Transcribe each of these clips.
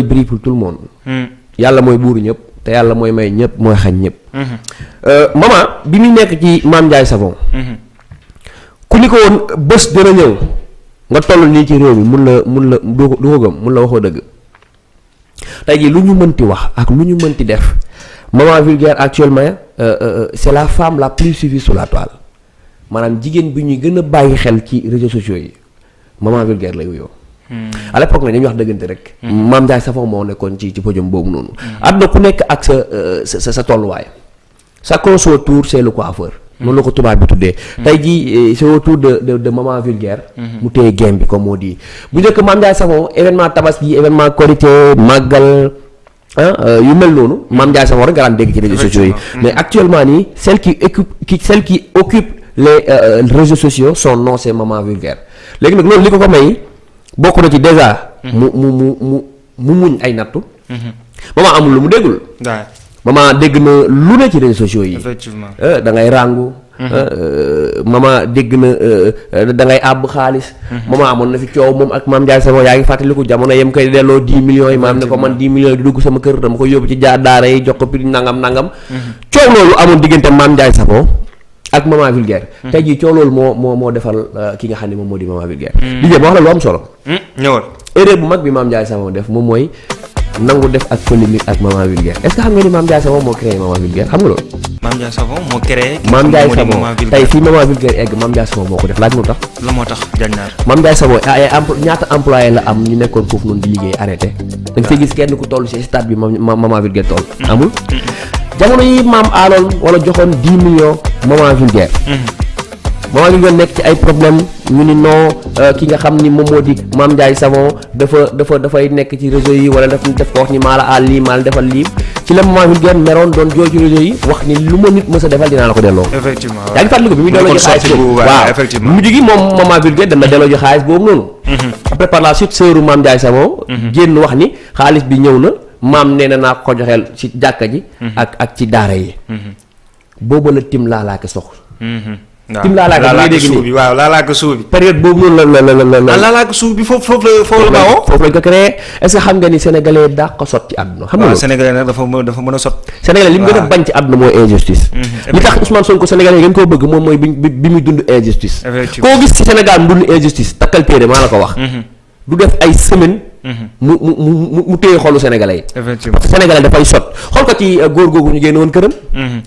brille pour tout le monde. yàlla mooy buuru ñëpp te yàlla mooy may ñëpp mooy xañ ñëpp. maman bi muy nekk ci Mame Ndiaye Savon. ku ni ko woon bés dina ñëw nga toll nii ci réew mi mun la du ko gëm mun la waxoo dëgg. tey jii lu ñu mënti wax ak lu ñu mënti def Maman Vulgaire actuellement c'est la femme la plus suivie sur la toile maanaam jigéen bi ñuy gën a bàyyi xel ci réseaux sociaux yi Maman Vulgaire lay wuyoo. à l'époque nag dañuy wax dëggante rek. Mame Ndiaye Savon moo nekkoon ci podium boobu noonu. àdduna ku nekk ak sa tolluwaay. chacun son tour c'est le coiffeur. noonu la ko tubaab bi tuddee. tey jii c'est au tour de Maman Vulgaire. mu téye game bi comme moo di bu njëkk Mame Ndiaye Savon événement tabaski événement korité màggal yu mel noonu Mame Ndiaye Savon rek nga daan dégg ci réseaux sociaux yi. mais actuellement nii celle qui occupe les réseaux sociaux son nom c'est Maman Vulgaire léegi nag loolu li ko may bokk na ci déjà. mu muñ ay nattu. maman amul lu mu déggul. maman dégg na lu ne ci réseaux sociaux yi. effectivement da ngay ràngu. maman dégg na da ngay àbb xaalis. maman amoon na fi coow moom ak Mame Ndiaye Savon yaa ngi fàttaliku jamono yem koy delloo 10 millions yi. maam ne ko man 10 millions yi di dugg sama kër dama ko yóbbu ci daara yi jox ko prix nangam. coow loolu amoon diggante Mame Ndiaye Savon ak Maman Vulgaire. tey jii coow loolu moo defal ki nga xam ne moom moo di Maman Vulgaire. di ma wax la lu am solo. ñëwal erreur bu mag bi Mame Ndiaye Savon def moom mooy nangu def ak polémique ak Maman Vulgaire est-ce que xam nga ni Mame Ndiaye Savon moo créé Maman Vulgaire xam nga loolu. Mame Ndiaye Savon moo créé. Mame Ndiaye Savon tey fii Maman Vulgaire egg Mame Ndiaye Savon moo ko def laaj moo tax. la moo tax jannaar. Mame Ndiaye Savon ñaata employé la am ñu nekkoon foofu noonu di liggéey arrêté. da nga fay gis kenn ku toll ci stade bi Maman Vulgaire toll. amul jamono yi maam aaloon wala joxoon 10 millions Maman Vulgaire. Maman Vulgaire nekk ci ay problème ñu ni non ki nga xam ni moom moo di Mame Ndiaye Savon dafay nekk ci réseau yi wala daf ko wax ni maa la aal lii maa la defal lii ci la Maman Vulgaire meroon doon jooy ci réseau yi wax ni lu ma nit mës a defal dinaa la ko delloo. effectivement yaa ngi fàttaliku bi muy delloo ji xaalis boobu waaw mujj gi moom Maman Vulgaire dana delloo ji xaalis boobu noonu. après par la suite sœuru Mame Ndiaye Savon génn wax ni xaalis bi ñëw na maam nee na naa ko joxeel ci jàkka ji. ak ci daara yi. boobu la tim laalaake sox. tim laalaake suuf bi waaw laalaake suuf bi. période boobu noonu la laalaake suuf bi foofu la bawoo. foofu lañ ko créé est-ce que xam nga ni sénégalais daa ko sot ci àdduna. xam nga loolu sénégalais nag dafa mën a sot. sénégalais li mu gën a bañ ci àdduna mooy injustice. li tax Ousmane Sonko sénégalais yi gën koo bëgg moom mooy bi muy dund injustice. koo gis ci Sénégal mu dund injustice takkal téere maa la ko wax. du def ay semaine mu téye xolu sénégalais yi. effectivement parce que sénégalais dafay sot xool ko ci góor googu ñu génne woon këram.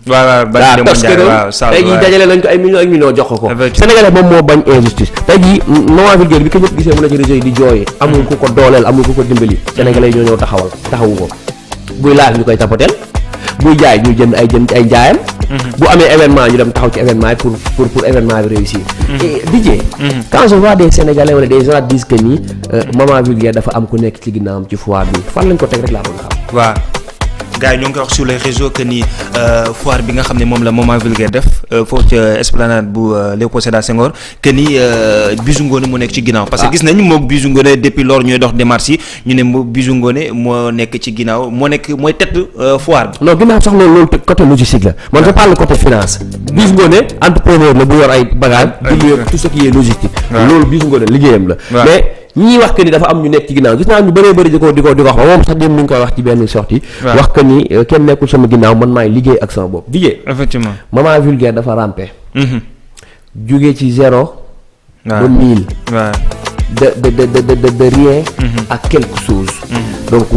waaw tos këram tey jii dajale nañ ko ay millions ak millions jox ko. sénégalais moom moo bañ injustice. tey jii Maman Vulgaire bi ko ñëpp gisee mu ne ci réseau yi di jooy amul ku ko dooleel amul ku ko dimbali. sénégalais yi ñoo ñëw taxawu ko buy laaj ñu koy tapoteel buy jaay ñu jënd ay njaayam. bu amee événement ñu dem taxaw ci événement yi pour événement bi réussir. et DJ. quand je vois des sénégalais wala des gens disent que ni Maman Vulgaire dafa am ku nekk ci ginnaawam ci foire bi fan lañ ko teg rek laa bëgg xam. waaw gars yi ñoo ngi koy wax sur les réseaux que ni foire bi nga xam ne moom la Maman Vulgaire def foofu ca esplanade bu Léopold Sédar Senghor que ni Bijou Ngoné moo nekk ci ginnaaw. parce que gis nañu moom Bijou Ngoné depuis lors ñooy dox démarche yi ñu ne Bijou Ngoné moo nekk ci ginnaaw mooy tête foire bi. non ginnaaw sax loolu côté logistique la man je parle côté finance. Bijou Ngoné entrepreneur la bu yor ay bagages. tout ce qui est logistique. loolu Bijou Ngoné liggéeyam la. mais ñii wax que ni dafa am ñu nekk ci ginnaaw gis naa ñu bëree bëri di ko wax ba moom sax dem mi ngi koy wax ci benn sortie wax que ni kenn nekkul sama ginnaaw man maay liggéey ak sama bopp liggéey. effectivement Maman Vulgaire dafa rampe. jógee ci 0. ba 1000. waaw de rien. à quelque chose. donc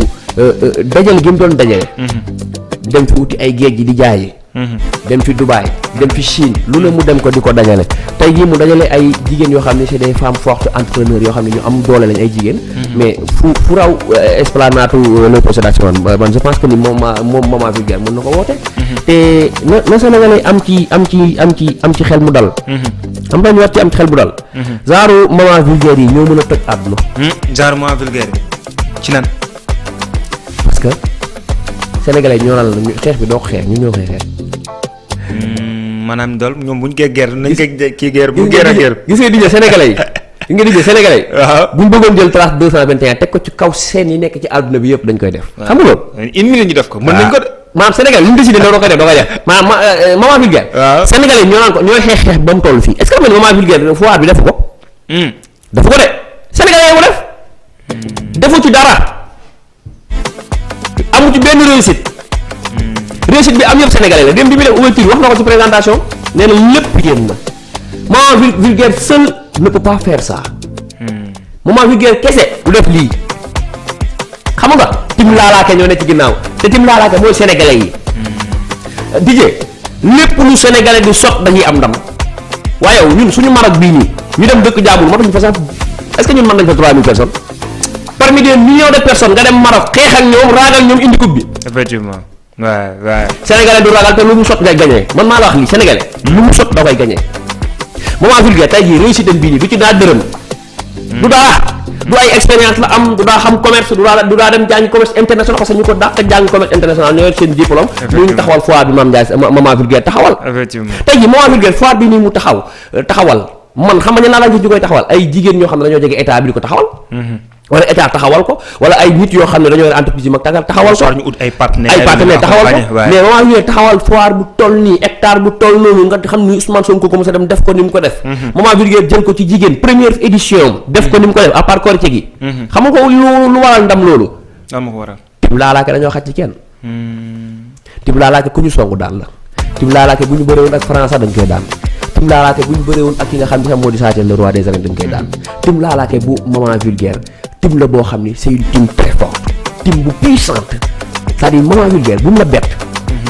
dajale gi mu doon dajale. dem fi wuti ay géej gi di jaayi. dem fi Dubaï dem fi Chine lu ne mu dem ko di ko dajale tey jii mu dajale ay jigéen yoo xam ne c'est des femmes fortes entrepreneurs yoo xam ne ñu am doole lañ ay jigéen. mais fu raw esplanade Léopold Sédar Senghor man je pense que ni moom Maman Vulgaire mën na ko woote. te na Sénégalais am ci xel mu dal. am nañu war ci am ci xel mu dal. genre Maman Vulgaire yi ñoo mën a toj àdduna. genre Maman Vulgaire bi ci lan. parce que Sénégalais ñoo naan la xeex bi doo ko xeex ñu ñoo koy xeex. maanaam daal ñoom buñ koy guerre nañ koy kii guerre bu guerre ak guerre. gis nga DJ sénégalais yi. gis nga DJ sénégalais yi. waaw buñ bëggoon jël trace 221 teg ko ci kaw scène yi nekk ci àdduna bi yëpp dañ koy def. xam nga loolu. une minute ñu def ko mën nañ ko de. maanaam Sénégal li ñu décidé doo koy def doo koy def maanaam Maman Vulgaire. waaw sénégalais yi ñoo naan ko ñooy xeex ba mu toll fii est-ce que xam nga ni Maman Vulgaire foire bi defu ko. defu ko de sénégalais yi mu def. defu ci dara. ci benn réussite. réussite bi am yëpp sénégalais la dem bi mu def ouverture wax na ko ci présentation nee na lépp yéen na Maman Vulgaire seul ne peut pas faire ça. Maman Vulgaire kese du def lii xam nga tim laalaake ñoo ne ci ginnaaw te tim laalaake mooy sénégalais yi. DJ lépp lu sénégalais di sot dañuy am ndam waaye yow ñun suñu Maroc bii nii ñu dem dëkk jaabul matuñu fa sax est-ce que ñun mën nañ fa 3000 personnes parmi des millions de personnes nga dem Maroc xeex ak ñoom raagal ñoom indi coupe bi. effectivement waaw. sénégalais du ragal te lu mu sot ngay gagné man maa la wax lii sénégalais lu mu sot da koy gagné Maman Vulgaire tey jii réussite bii nii du ci daa dërëm. du daa du ay expérience la am du daa xam commerce du daa dem jàngi commerce international parce que ñu ko dàq jàngi commerce international ñoo yor seen diplôme. effectivement ñu taxawal foire bi Maman Vulgaire taxawal. effectivement tey jii Maman Vulgaire foire bi nii mu taxawal man xam nga ne laa ñu koy taxawal ay jigéen ñoo xam ne dañoo jege état bi di ko taxawal. wala état taxawal ko wala ay nit yoo xam ne dañoo yor entreprise yu mag taxawal ko. ñu ut ay partenaires taxawal ko mais Maman Vulgaire taxawal foire bu toll nii hectare bu toll noonu nga xam ni Ousmane Sonko ko mos a dem def ko ni mu ko def. Maman Vulgaire jël ko ci jigéen première édition def ko ni mu ko def à part Korité gi. xam nga ko lu waral ndam loolu. am ko waral. tim laalaake dañoo xaj ci kenn. tim laalaake ku ñu songu daan la. tim laalaake bu ñu bëree woon ak France dañ koy daan. tim laalaake bu ñu bëree woon ak ki nga xam ne sax moo di Sa Thiès le roi des arènes dañ koy daan. tim laalaake bu Maman Vulgaire tim la boo xam ni c'est une team très forte team bu puissante c'est-à-dire Maman Vulgaire bu mu la bett.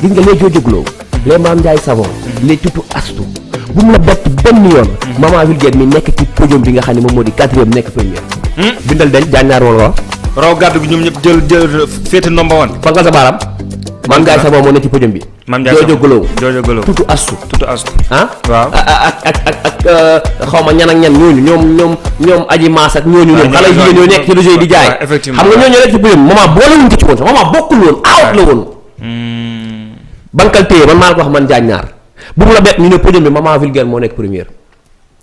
gis nga les Jojogloo les Mame Ndiaye Savon les Tutu Astou bu mu la bett benn yoon. Maman Vulgaire mi nekk ci podium bi nga xam ne moom moo di 4e nekk premier. bindal dañ jànnaar woon raw gàddu gi ñoom ñëpp jël féete number 1. fan nga sa baaraam. Mame Ndiaye Savon moo nekk ci podium bi. Mame Ndiaye Savon Jojogloo Tutu Astou ah. waaw ak xaw ma ñan ak ñan ñoom aji maas ak ñooñu ñoom xale jigéen ñoo nekk ci réseau yi di jaay. effectivement xam nga ñooñu nekk ci podium Maman boolewuñ ko ci woon sax Maman bokkul woon out la woon. bankal téye man maa la ko wax man jaañ ñaar bu mu la bett ñu ne podium bi Maman Vulgaire moo nekk première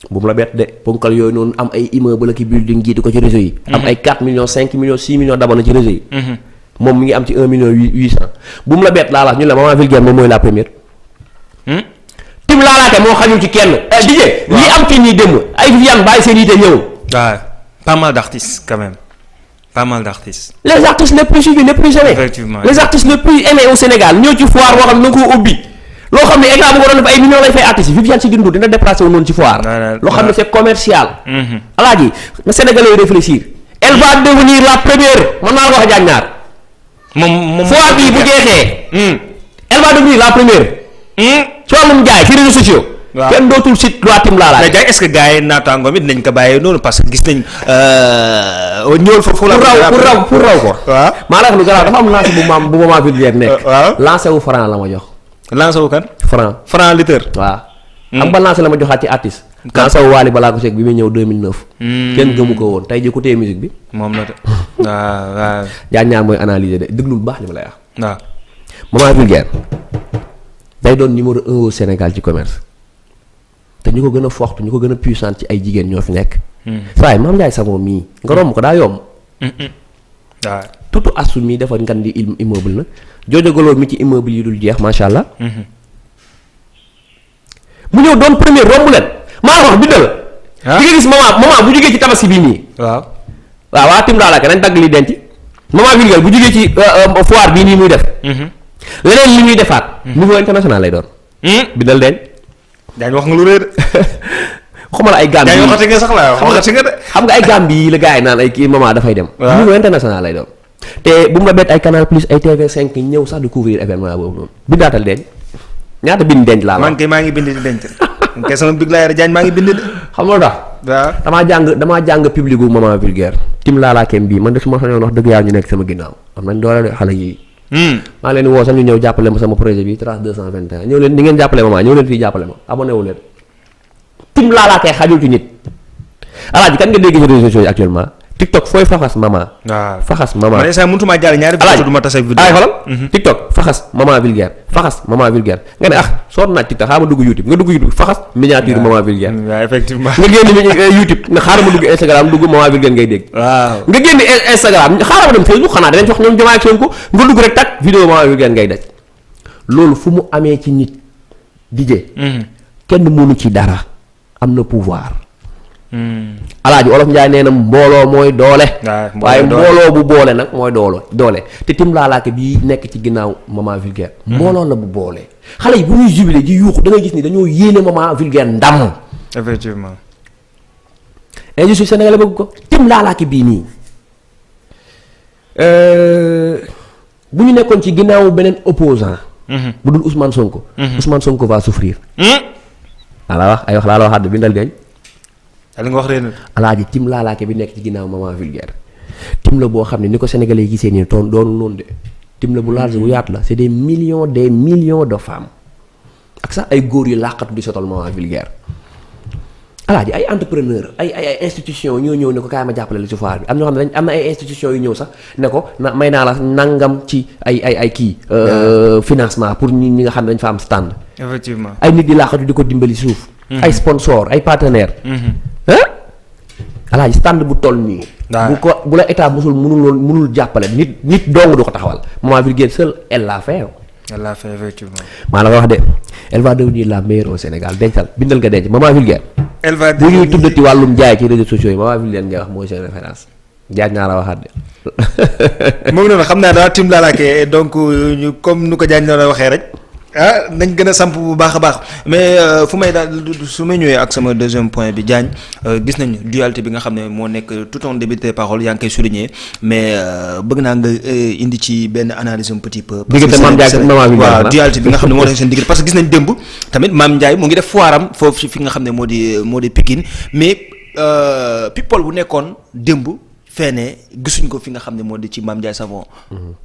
bu mu la bett de ponkal yooyu noonu am ay immeuble ak building jiitu ko ci réseau yi. am ay 4 millions 5 millions 6 millions d'abonnés ci réseau yi. moom mi ngi am ci 1 million 800 bu mu la bett laa la ñu la Maman Vulgaire moom mooy la première. tim laalaate moo xajul ci kenn. DJ li am ci ñuy démb ay Viviane bàyyi seen yite ñëw. waaw pas mal d'artistes quand même pas mal d'artistes. les artistes les plus suivis les plus aimés. effectivement les artistes les plus aimés au Sénégal ñëw ci foire boo xam ne da nga koo ubbi. loo xam ne état bu ko doon def ay millions lay fay artistes Viviane si Ndour dina déplacé wu noonu ci foire. loo xam ne c'est commercial. alaaji na Sénégalais yi réfléchir. elle va devenir la première man naa la ko wax jaañ ñaar. moom foire bii bu jeexee. elle va devenir la première. ci wàllum jaay ci réseaux sociaux. waaw kenn dootul site loi tim laalaay. mais jaay est-ce que gars yi naataangoom it dinañ ko bàyyee noonu parce que gis nañ ñëwal foofu la. pour raw ko. waaw maa la wax lu garaaw dafa am lancé bu Maman Vulgaire nekk. waaw lancé wu franc la ma jox. lancé wu kan. franc litre. waaw. xam nga lancé la ma joxaat ci artiste. lancé wu Wally balaa ko seeg bi muy ñëw 2009. kenn gëmu ko woon tey jii ku téye musique bi. moom la de waaw. jaan ñaar mooy analyser de déglu bu baax li ma lay wax. waaw. Maman Vulgaire day doon numéro 1 au Sénégal ci commerce te ñu ko gën a fort ñu ko gën a puissant ci ay jigéen ñoo fi nekk. saa yi Mame Ndiaye Savon mii nga romb ko daa yomb. waaw. Tutu Astou mii dafa ngan di immeuble na Jojogloo mi ci immeuble yi dul jeex macha allah. mu ñëw doon premier romb leen maa wax bindal. di nga gis maman bu jógee ci tabaski bii nii. waaw. waa tim laalaake nañ dagg li denc. Maman Vulgaire bu jógee ci foire bii nii muy def. leneen li muy defaat. niveau international lay doon. bindal denc. daañu wax nga lu réer. xamal ay Gambie daañu waxati nga sax la waxati nga de. xam nga ay Gambie yi la gars yi naan ay kii maman dafay dem. waaw niveau international lay doon. te bu mu la bett ay Canal Plus ay TV5 ñëw sax di couvrir événement boobu noonu. bindaatal denc ñaata bind denc laa la. man kay maa ngi bind di denc. kay sama big laa yore Diagne maa ngi bind de. xam nga tax. waaw damaa jàng public gu Maman Vulgaire. tim laalaakeem bii man de su ma sañoon wax dëgg yàlla ñu nekk sama ginnaaw am nañ doole de xale yii. maa leen di woo sax ñu ñëw jàppale ma sama projet bi Trace 221 ñëw leen ni ngeen jàppale Maman ñëw leen fii jàppale ma abonné wu leen. tim laalaakee xajul ci nit. alaaji kan nga dégg ci réseaux sociaux yi actuellement TikTok fooy faxas Maman. waaw faxas Maman. man instant mënutuma jaar ñaari vidéo du ma tase vidéo. ay xoolal TikTok faxas Maman Vulgaire faxas Maman Vulgaire nga ne soot naa TikTok xaaral ma dugg YouTube nga dugg YouTube faxas miniature Maman Vulgaire. waaw effectivement. nga génn YouTube nga xaaral ma dugg Instagram dugg Maman Vulgaire ngay dégg. waaw nga génn Instagram xaaral ma dem Facebook xanaa danañ wax ñoom Diomaye ak Sonko nga dugg rek tak vidéo Maman Vulgaire ngay daj loolu fu mu amee ci nit DJ kenn mënu ci dara am na pouvoir Alaaji Olof Njaay nee na mbooloo mooy doole. waaye mbooloo bu boole nag mooy doole te Tim Laalaake bii nekk ci ginnaaw Maman Vulgaire. mbooloo la bu boole. xale yi bu ñuy jubilé di yuuxu da ngay gis ni dañoo yéene Maman Vulgaire ndam. effectivement. injustice sénégalais bëgg ko Tim Laalaake bii nii bu ñu nekkoon ci ginnaaw beneen opposant bu dul Ousmane Sonko. Ousmane Sonko va souffrir. ala wax ay wax laa la waxaat bindal gañ. li nga wax ren. Alaaji Tim Laalaake bi nekk ci ginnaaw Maman Vulgaire Tim la boo xam ne ni ko sénégalais yi gisee nii doonu noonu de Tim la bu large bu yaatu la c'est des millions de femmes ak sax ay góor yu làqatu di sotal Maman Vulgaire. Alaaji ay entrepreneur ay institution ñoo ñëw ne ko kaay ma jàppale la ci foire bi am ñoo xam ne am na ay institution yu ñëw sax ne ko may naa la nangam ci ay kii financement pour ñi nga xam ne dañ fa am stand. effectivement ay nit di laaxatu di ko dimbali suuf. ay sponsor ay partenaire Alaaji stand bu toll nii. bu la état mënul jàppale nit dong du ko taxawal Maman Vulgaire seule elle l'a fait. elle l'a fait effectivement. maa la ko wax de elle va devenir la meilleure au Sénégal dencal bindal nga denc Maman Vulgaire. elle va bu ñuy tuddati wàllum jaay ci réseaux sociaux yi Maman Vulgaire ngay wax mooy seen référence jaaj naa la waxaat de. moom noonu xam naa daal Tim Laalaake donc ñu comme nu ko jaaj na la waxee rek nañ gën a samp bu baax a baax mais fu may daal su ma ñëwee ak sama deuxième point bi Diagne gis nañu dualité bi nga xam ne moo nekk tout en début de parole yaa ngi koy souligner mais bëgg naa nga indi ci benn analyse un petit peu. diggante Mame Ndiaye ak Maman Vulgaire waaw dualité bi nga xam ne moo nekk seen diggante parce que gis nañ démb tamit Mame Ndiaye mu ngi def foiram foofu fi nga xam ne moo di Pikine mais people bu nekkoon démb. feene gisuñ ko fi nga xam ne moo di ci Mame Ndiaye Savon.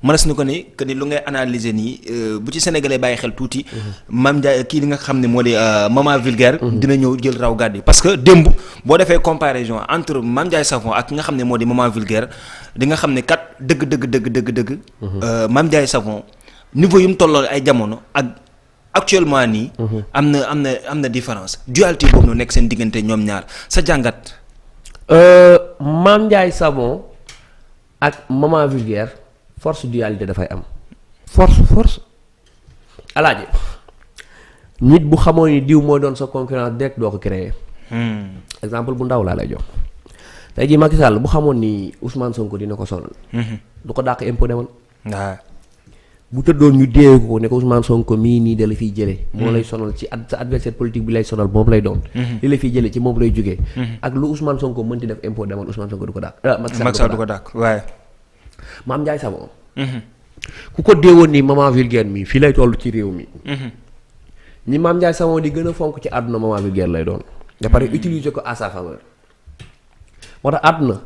mënees na ko ni que ni lu ngay analyser nii bu ci sénégalais bàyyi xel tuuti. Mame Ndiaye kii li nga xam ne moo di Maman Vulgaire. dina ñëw jël raw gàddu parce que démb boo defee comparaison entre Mame Ndiaye Savon ak ki nga xam ne moo di Maman Vulgaire di nga xam ne kat dëgg. Mame Ndiaye Savon niveau yu mu tolloo ay jamono ak actuellement nii. am na différence dualité boobu noonu nekk seen diggante ñoom ñaar sa jàngat. Mame Ndiaye Savon ak Maman Vulgaire force dualité dafay am force Alaaji nit bu xamoon ni diw moo doon sa concurrence direct doo ko créer exemple bu ndaw laa lay jox tey jii Macky Sall bu xamoon ni Ousmane Sonko dina ko sonal du ko dàq impôt demoon bu tëddoon ñu déye ko ne ko Ousmane Sonko mii nii da la fiy jëlee moo lay sonal ci sa adversaire politique bi lay sonal moom lay doon li la fiy jëlee ci moom lay jógee ak lu Ousmane Sonko mënti def impôt demoon Ousmane Sonko du ko dàq Macky Sall du ko dàq waaye Mame Ndiaye Savon ku ko déewoon ni Maman Vulgaire mi fii lay toll ci réew mi ñi Mame Ndiaye Savon di gën a fonk ci àdduna Maman Vulgaire lay doon da pare utiliser ko à sa faveur moo tax àdduna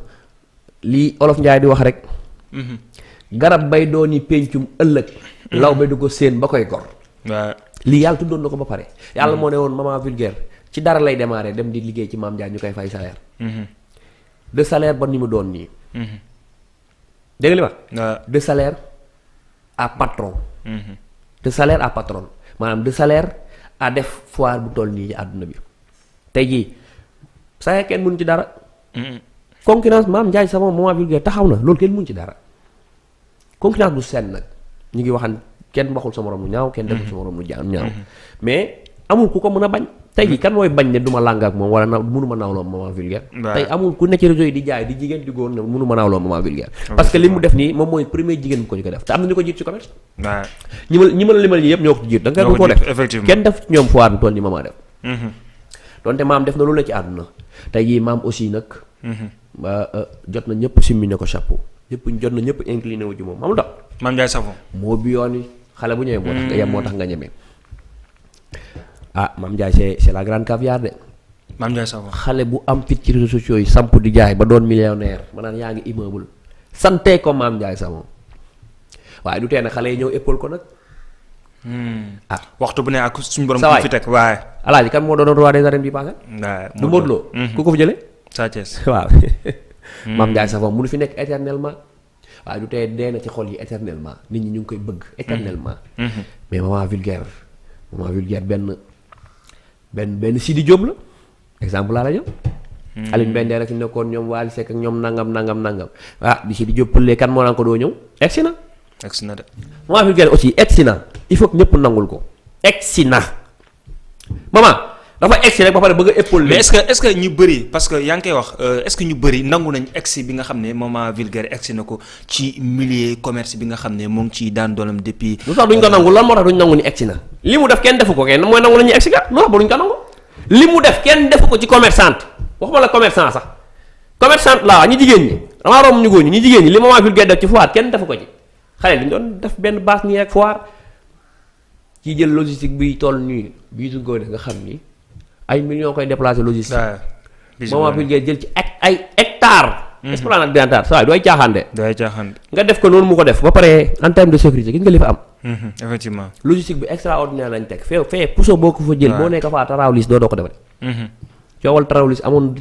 li Olof Njaay di wax rek garab bay doon yi péncum ëllëg law ba du ko séen ba koy gor lii yàlla tuddoon na ko ba pare yàlla moo ne woon Maman Vulgaire ci dara lay démarrer dem di liggéey ci Mame Ndiaye ñu koy fay salaire de salaire ba ni mu doon nii dégg li ma de salaire à patron de salaire à patron maanaam de salaire à def foire bu toll nii ci àdduna bi tey jii saa kenn mënu ci dara concurrence Mame Ndiaye Savon Maman Vulgaire taxaw na loolu kenn mënu ci dara concurrence bu seen nag ñu ngi waxan kenn waxul sa morom lu ñaaw kenn deful sa morom lu ñaaw mais amul ku ko mën a bañ tey jii kan mooy bañ ne du ma làng ak moom wala mënuma nawloo Maman Vulgaire tey amul ku nekk ci réseau yi di jaay di jigéen di góor ne mënuma nawloo Maman Vulgaire parce que li mu def nii moom mooy premier jigéen bu ko ñu ko def te am na ñu ko jiit ci commerce ñi ma la limal ñi yëpp ñoo ko ci jiit da nga ko def kenn def ñoom foire bi toll ni Maman def donte maam def na lu la ci àdduna tey jii maam aussi nag jot na ñëpp simmi ne ko chapeau jot na ñëpp incliné wu ci moom amul tax Mame Ndiaye Savon moo bi yoon yi xale bu ñëwee moo tax nga yem moo tax nga ñemee Mame Ndiaye c'est la grande caviar de Mame Ndiaye Savon xale bu am fit ci réseaux sociaux yi samp di jaay ba doon millionnaire maanaam yaa ngi immeuble sante ko Mame Ndiaye Savon waaye du tee nag xale yi ñëw épaule ko nag waxtu bu ne ak suñu borom ku fi teg waaye alaaji kan moo doon roi des arènes bi passé du Modou Lo ku ko fi jëlee Sa Thiès waaw Mame Ndiaye Savon mënu fi nekk éternellement waaye du tee dee na ci xol yi éternellement nit ñi ñu ngi koy bëgg éternellement mais Maman Vulgaire benn Sidi Diop la exemple laa la jox Aline Bendé rek fi nekkoon ñoom Wally Seck ak ñoom nangam di Sidi Diop pëlee kan moo naan ko doo ñëw egsi na de Maman Vulgaire aussi egsi na il faut que ñëpp nangul ko egsi na Maman dafa egsi rek ba pare bëgg a épaule. mais est-ce que ñu bëri parce que yaa ngi koy wax est-ce que ñu bëri nangu nañ egsi bi nga xam ne Maman Vulgaire egsi na ko ci milieu commerce bi nga xam ne moo ngi ciy daan doolam depuis. lu tax duñ ko nangu lan moo tax duñ nangu ni egsi na li mu def kenn defu ko kenn mooy nangu la ñuy egsi kat lu tax ba duñ ko nangu li mu def kenn defu ko ci commerçante waxuma la commerçant sax commerçante laa ñi jigéen ñi damaa romb ñu góor ñi jigéen ñi li Maman Vulgaire def ci foire kenn defu ko ci xale dañ doon def benn bâche nii ak foire ci jël logistique bi toll nii bii su góor nga xam ni ay millions koy déplacer logistique. Maman Vulgaire jël ci ay hectares. esplanade d'Antar saa du ay caaxaan de. du ay caaxaan. nga def ko noonu mu ko def ba pare en terme de sécurité gis nga li fa am. effectivement. logistique bi extraordinaire lañ teg fee puso boo ko fa jël. boo nekk faa tarawlis doo ko defati. coowal tarawlis amoon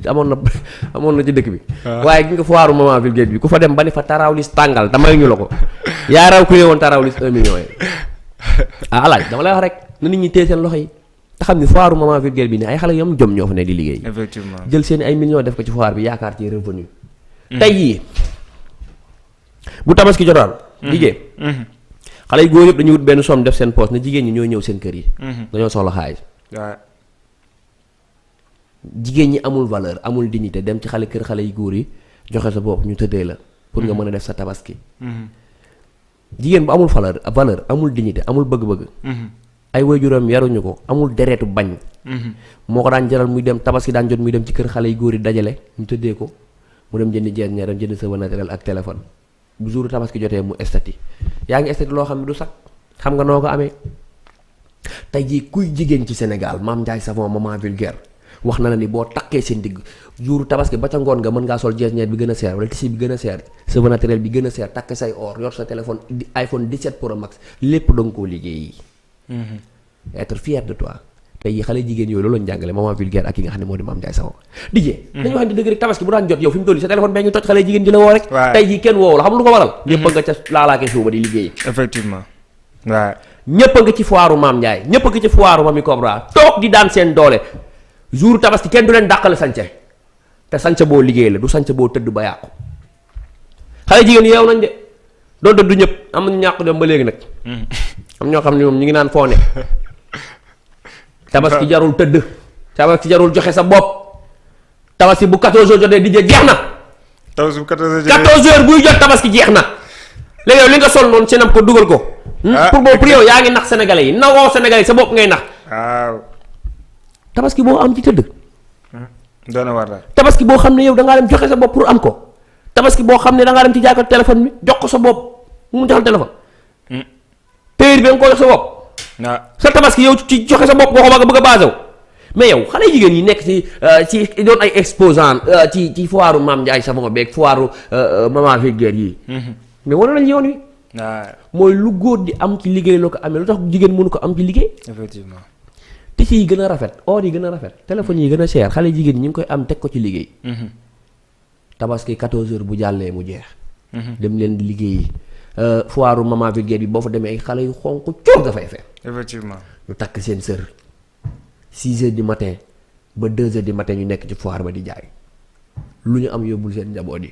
na ci dëkk bi. waaye gi nga foiru Maman Vulgaire bi ku fa dem ba ni fa tarawlis tàngal damay ñu la ko. yaa raw ku woon tarawlis 1 million yi. alaaj dama lay wax rek na nit ñi téye seen loxo yi. te xam ni foiru Maman Vulgaire bi ne ay xale yam jom ñoo fa ne di liggéey. effectivement jël seen ay millions def ko ci foire bi yaakaar ci revenu. tey jii bu tabaski jotaan. liggéey. xale yu góor yëpp dañuy wut benn somme def seen poche na jigéen ñi ñoo ñëw seen kër yi. dañoo soxla xaalis. waaw. jigéen ñi amul valeur amul dignité dem ci kër xale yu góor yi joxe sa bopp ñu tëddee la. pour nga mën a def sa tabaski. jigéen bu amul valeur amul dignité amul bëgg-bëgg. ay waajuram yaruñu ko amul deretu bañ. moo ko daan jaral muy dem tabaski daan jot muy dem ci kër xale yu góor yi dajale ñu tëddee ko mu dem jëndi jees ñaar dem jënd sa naturel ak téléphone bu jour tabaski jotee mu estati yaa ngi estati loo xam ne du sax xam nga noo ko amee. tey jii kuy jigéen ci Sénégal Mame Ndiaye Savon Maman Vulgaire wax na la ni boo takkee seen digg jour tabaski ba ca ngoon nga mën ngaa sol jees ñaar bi gën a seer wala tissu bi gën a seer sa naturel bi gën a seer takk say or yor sa téléphone iPhone 17 Pro Max lépp danga koo liggéey. être fier de toi tey jii xale jigéen yooyu loolu lañu jàngale Maman Vulgaire ak ki nga xam ne moo di Mame Ndiaye Savon dijee dañu wax ne dëgg rek tabaski bu daan jot yow fi mu toll sa téléphone bee ngi toj xale jigéen ji la woo rek tey jii kenn woowu la xam lu ko waral ñëpp nga ca laalaake suuba di liggéey effectivement waaw ñëpp a nga ci foiru Mame Ndiaye ñëpp a nga ci foiru Mamy Cobra toog di daan seen doole jour tabaski kenn du leen dàqale sance te sance boo liggéey la du sance boo tëdd ba yàqu xale jigéen yeew nañ de doon tëdd ñëpp am nañu ñàkk dem ba léegi nag am ñoo xam ne moom ñu ngi naan foone tabaski jarul tëdd tabaski jarul joxe sa bopp tabaski bu 14 heures jotee di jeex na. tabaski bu 14 heures buy jot tabaski jeex na léegi yow li nga sol noonu ci nam ko dugal ko. pour yow yaa ngi nax sénégalais yi nawoo sénégalais sa bopp ngay nax. waaw. tabaski boo am ci tëdd. doon na war daal. tabaski boo xam ne yow da ngaa dem joxe sa bopp pour am ko. tabaski boo xam ne da ngaa dem ci jaay ko téléphone bi jox ko sa bopp mu joxal téléphone. période bi nga ko jox sa bopp. waaw sa tabaski yow ci joxe sa bopp boo ko bëgg a basé wu mais yow xale jigéen yi nekk ci doon ay exposant ci foiru Mame Ndiaye Savon beeg foiru Maman Vulgaire yi. mais wane nañ yoon wi. waaw mooy lu góor di am ci liggéey loo ko amee lu tax jigéen mënu ko am ci liggéey. effectivement. tissu yi gën a rafet or yi gën a rafet téléphone yi gën a cher xale jigéen ñi ngi koy am teg ko ci liggéey. tabaski 14 heures bu jàllee mu jeex. dem leen di liggéeyi. foiru Maman Vulgaire bi boo fa demee ay xale yu xonq coor nga fay fekk. effectivement. ñu takk seen sër 6 heures du matin ba 2 heures du matin ñu nekk ci foire ba di jaay lu ñu am yóbbul seen njaboot yi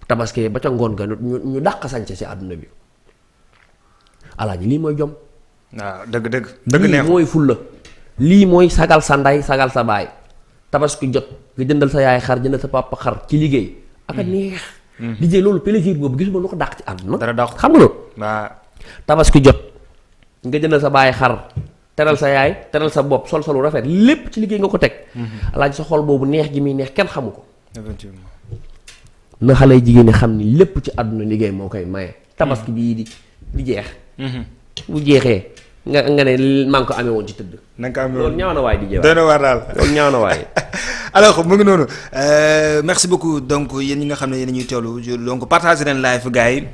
tabaski ba ca ngoon nga ñu dàq sañse ci àdduna bi alaaji lii mooy jom. waaw dëgg neex lii mooy fulla lii mooy sagal sa ndey sagal sa baay tabaski jot nga jëndal sa yaay xar jëndal sa papa xar ci liggéey ak a neex. di jee loolu plaisir boobu gisuma lu ko dàq ci àdduna. dara dàq xam nga loolu. waaw. tabaski jot nga jëndal sa baay xar teral sa yaay teral sa bopp sol lu rafet lépp ci liggéey nga ko teg. alaaji sa xol boobu neex gi muy neex kenn xamu ko. effectivement. na xale jigéen ñi xam ni lépp ci àdduna liggéey moo koy maye. tabaski bii di jeex. bu jeexee nga ne maa ngi ko amee woon ci tëdd. na nga ko amee woon loolu ñaaw na waay di jeex. doy na waar daal loolu ñaaw na waay. alors mu ngi noonu merci beaucoup donc yéen ñi nga xam ne yéen ñuy teewlu donc partagé leen live gars yi